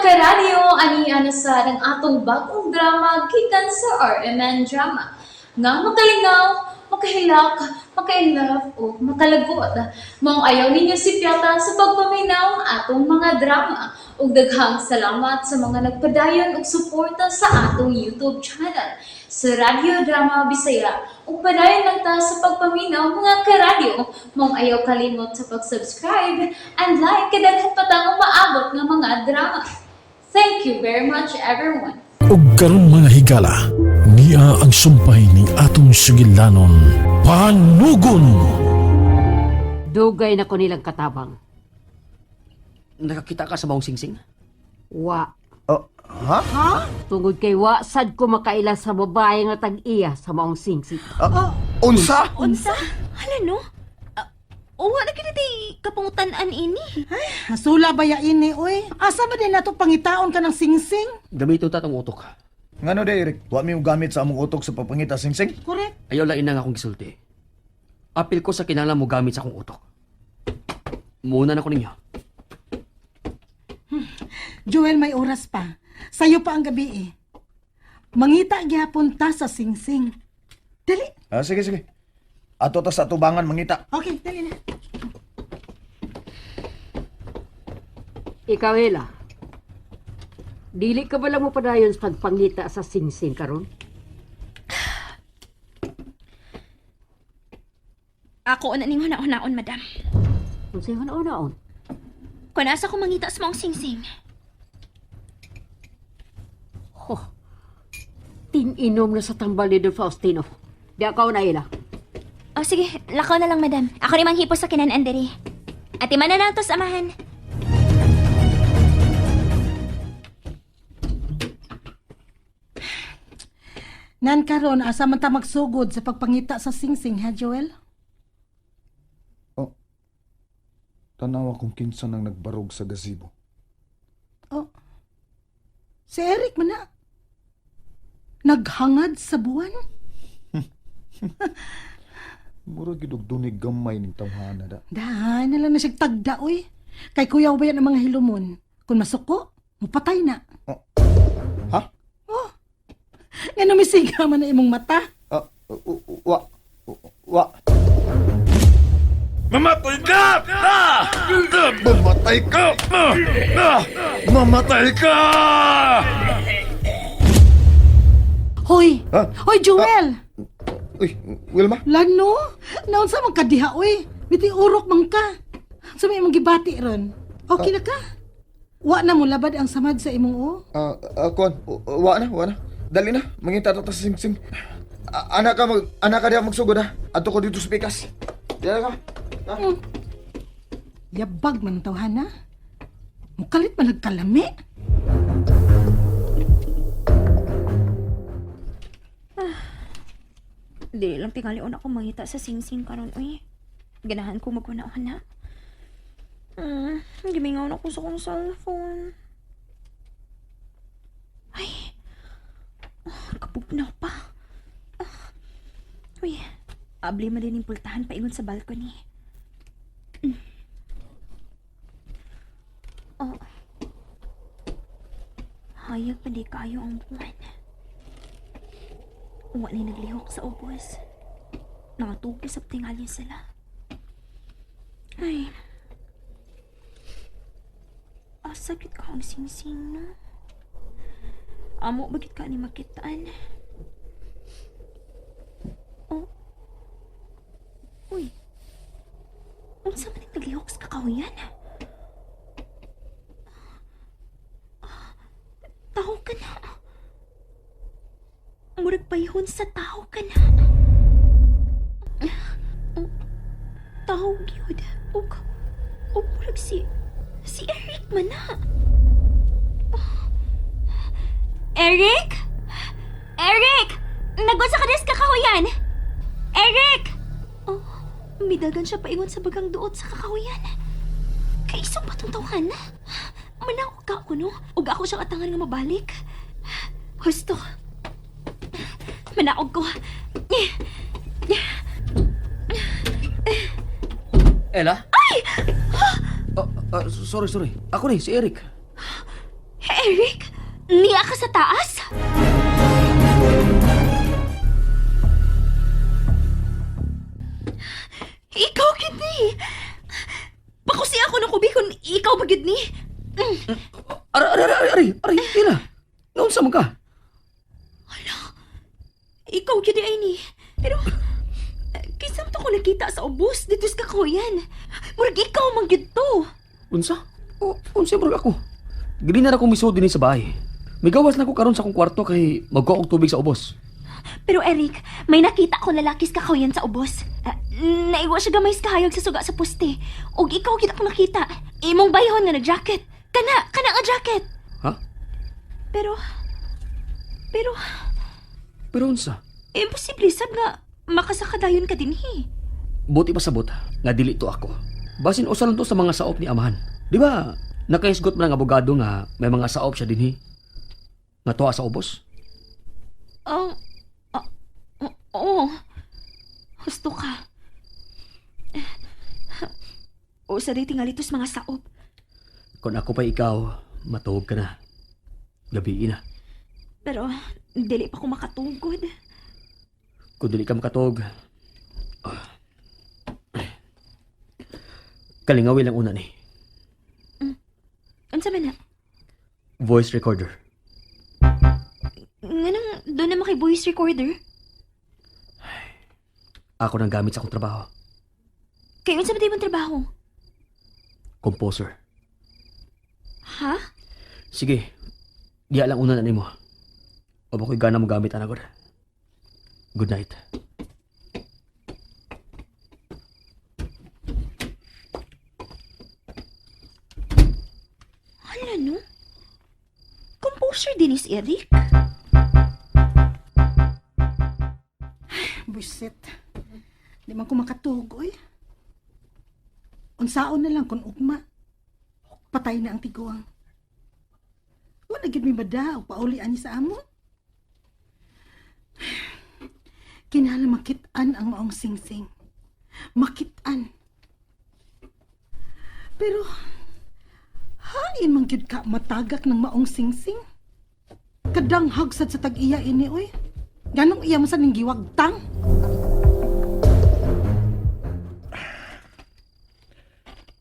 Karadyo, ani na sa ang atong bagong drama gikan sa RMN Drama. Nga makalingaw, makahilak, makainlove o makalagot. Maong ayaw ninyo sipyata sa pagpaminaw ang atong mga drama. Ug daghang salamat sa mga nagpadayon og suporta sa atong YouTube channel sa Radyo Drama Bisaya. Ug padayon lang ta sa pagpaminaw, mga karadyo. Maong ayaw kalimot sa pag-subscribe and like kay daghan pa tang umaabot nga mga drama. Thank you very much, everyone. Ug karon, mga higala, niya ang sumpay ning atong sugilanon, Panugon! Dugay na ko nilang katabang. Nakakita ka sa maong singsing? Wa. Oh, ha? Tungod kay wa sad ko makaila sa babae nga tag-iya sa maong singsing. Ah, unsa? Unsa? Hala no? Uwa na kini tay kapangutan-an ini. Hasula ba ya ini, oy? Asa ba din nato pangitaon ka ng singsing? Gamito ta tong utok. Ngano de, Eric? Wa mi gamit sa among utok sa pagpangita singsing? Correct. Ayaw lain na nga akong gisulti. Apil ko sa kinahanglan mo gamit sa akong utok. Muna na ko ninyo. Joel, may oras pa. Sayo pa ang gabi eh. Mangita gyapon ta sa singsing. Dali. Ah, sige, sige. Ato ta sa tubangan mangita. Okay, dali na. Ikaw, Ella. Dili ka ba lang mo padayon sa pagpangita sa singsing karon? Ako na ning huna-hunaon, madam. Unsay hunaon? Kung asa ko mangita sa maong singsing. Ho. Tininom na sa tambal ni Don Faustino. Di ako na, Ella. O sige, lakaw na lang, madam. Ako ni manghipo sa kinan-an diri. Ati man na nato sa amahan. Nan karon asa man ta magsugod sa pagpangita sa singsing, ha, Joel? Oh. Tanawa kung kinsa nang nagbarog sa gazebo. Oh. Si Eric man na. Naghangad sa buwan? Mura gid og dunay gamay ning tawhana da. Dahan na lang na siya tagda, oy. Kay kuya ba yan ang mga hilumon? Kung masuko, mupatay na. Oh. Ha? Oh. Nga numisiga man na imong mata. Ah, wa wa. Mamatay ka! Ah! Mamatay ka! Ah! Ah! Mamatay ka! Hoy! Ha? Hoy, Joel! Uy, Wilma. Lano? Naunsa man ka diha, oy? Biti urok man ka. Sa may imong gibati ron. Okay na ka? Wa na mo labad ang samad sa imong o. Ah, kuan, wa na, wa na. Dali na, mangita ta sa singsing. Ana ka diha magsugod ha. Adto ko dito sa pikas. Diha ka. Ha? Yabag man ang tawhana. Mukalit man nagkalami. Dili lang tingali ako mangita sa singsing karon uy. Ganahan ko maghuna-huna. Gimingaw na ko sa kong cellphone. Ay, oh, kapugnaw pa. Ah, uy, abli man din yung pultahan paingon sa balcony. Oh. Hayag pa di kayo ang buwan. Wa na naglihok sa ubos. Nakatugis sa tingalin sila. Ay. Asa gid ka ang singsing, no? Amo, bagit ka ni makitaan? Oh. Uy. Unsa man ang naglihok sa kakahuyan? Tao ka na. Murag payhon sa tao ka na. Oh, tao gyud. Ug murag si Eric man na. Eric? Eric! Nagwan sa kades kakahuyan! Eric! Oh, midagan siya paingon sa bagang duot sa kakahuyan. Kaisog pa tong tawhan. Manawag ka ako, no? Ug ako siyang atangan nga mabalik. Husto. Manaog ko. Ella? Ay! Sorry, sorry. Ako ni, si Eric. Eric? Niya ka sa taas? Ikaw gid ni. Pakusi ako ng kubi kung ikaw ba gid ni. Aray, aray, aray, aray, aray, Ila. Naunsa man ka? Ikaw gid ay ni. Pero kinsa man to ko nakita sa ubos dito sa kakahuyan. Murag ikaw man gid to. Unsa? O, unsa bro ako? Gili na akong misod dinhi sa bahay. Migawas na ko karon sa akong kwarto kay magkuha og tubig sa ubos. Pero Eric, may nakita ko lalaki sa kakahuyan sa ubos. Naiwa siya gamay sa kahayag sa suga sa poste. Og ikaw gid ako nakita. Imong bayhon nga nag-jacket. Kana, kana nga jacket. Ha? Pero pero Pero unsa? imposible sab nga makasakadayon ka dinhi. Buti pa sabot nga dili to ako. Basin usa lang to sa mga saop ni amahan. Di ba? Nakahisgot man ang abogado nga may mga saop siya dinhi. Nga tuwa sa ubos. Oh, oh, oh, oo. Husto ka. O sa day tingali tos mga saop. Kung ako pa ikaw, matuog ka na. Gabi na. Pero dili pa ko makatugod. Kung dili ka makatuog, kalingawi lang una ni. Unsa man na? Voice recorder. Nganong doon na kay voice recorder? Ako nang gamit sa akong trabaho. Kay unsa man imong trabaho? Composer. Ha? Sige, diya lang una na nimo. O ba ko'y gana mo gamit, anagod. Good night. Hala no? Composer din is Eric? Buset. Di man ko makatug, oy. Unsaon na lang kung ugma. Patay na ang tiguang. Wala gid mi bada og pauli ani sa amo. Kinahanglan makit-an ang maong singsing. Makit-an. Pero hain man gyud ka matagak ng maong singsing. Kadanghag sad sa tag-iya ini oy. Ganong iya man sa ning giwagtang?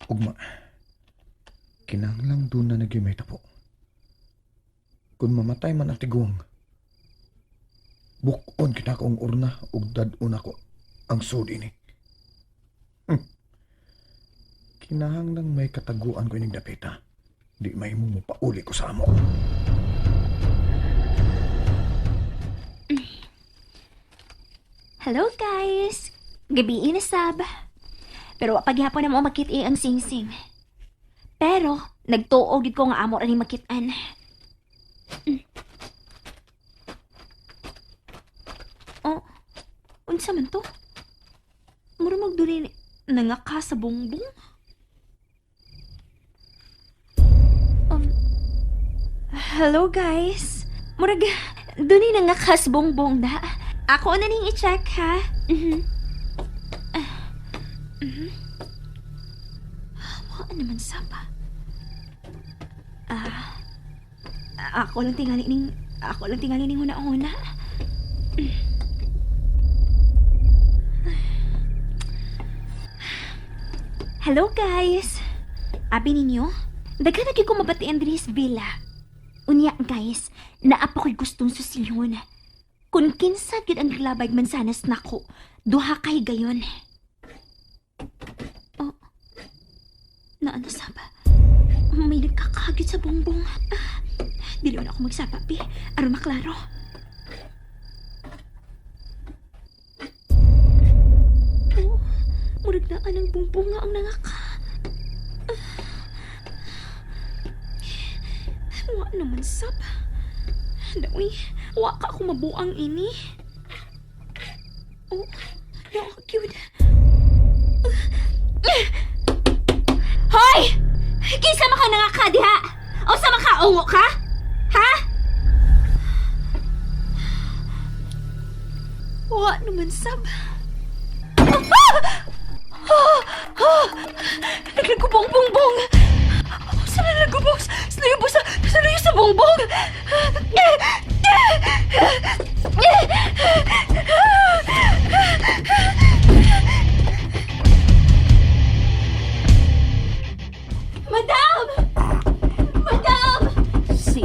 Ugma. Kinahanglang doon na nagyumay tapo. Kung mamatay man ang tiguang, bukon kita ko ang urna ug dad-on ako ang sud ini. Kinahanglang may kataguan ko ining dapita. Di may mo pauli ko sa amo. Hello guys! Gabi na sab. Pero wa paghapon na mo makit-i ang singsing. Pero nagtuo gid ko nga amo ra ni makit-an. Oh, unsa man to? Mura magduli nangaka sa bongbong. Um, hello guys. Murag duni nangaka sa bongbong da. Ako na ning i-check ha. Mhm. Mhm. Wa naman sapa. Ah. Ako lang tingali ning huna-huna. Hello guys. Abi ninyo, daghan na gyud ko mabatian diri sa villa. Unya guys, naa pa ko'y gustong susiyon. Kung kinsa gyud ang glabay mansanas nako, duha kay gayon. Oh. Naano saba? May nagkakagit sa bongbong. Ah, dili na ako magsapa, pi. Aron maklaro. Oh, murag na anang bongbong nga ang nangaka. Wa naman sab. Dawi, wa ka ako mabuang ini. Oh, no, cute. Hoy! Kinsa man ka nangaka diha? O sa makaungo ka? Ha? Wa naman sab. Ah! Ah! Ah! Naglagubong bongbong! Sa nalagubong? Sa luyo sa luyo sa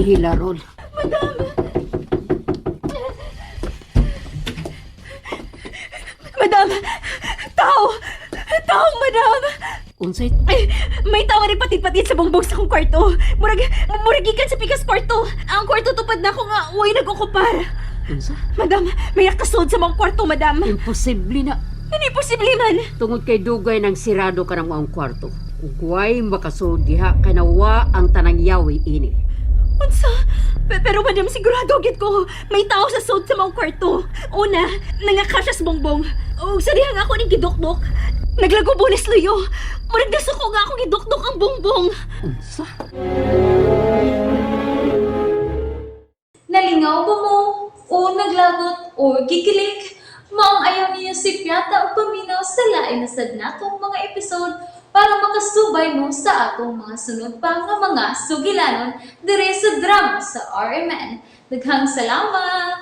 Hila ron. Madam! Tao! Tao, madam! Unsay Ay, may tao nga nagpatid-patid sa bongbong sa akong kwarto. Murag, murag gikan sa pikas kwarto. Ang kwarto tupad na ako nga, uy, nag-okupar. Unsa? Madam, may nakasod sa mga kwarto, madam. Imposible na. Hindi posible man. Tungod kay dugay ng sirado ka ng maong kwarto. Ug way makasud diha kay nawa ang tanang yawi ini. Unsa? Pero madam, sigurado gyud ko, may tao sa sod sa mga kwarto. Una, nangakasya sa bongbong. O sa diha nga ako ning gidukdok. Naglagubo ni luyo. Murag nasuko nga akong gidukdok ang bongbong. Unsa? Nalingaw ba mo? O naglagot o gikilig? Maong ayaw niyo si Piata o paminaw sa lain na sad natong mga episode para makasubay mo sa atong mga sunod pa nga mga sugilanon dire sa drama sa RMN. Daghang salamat!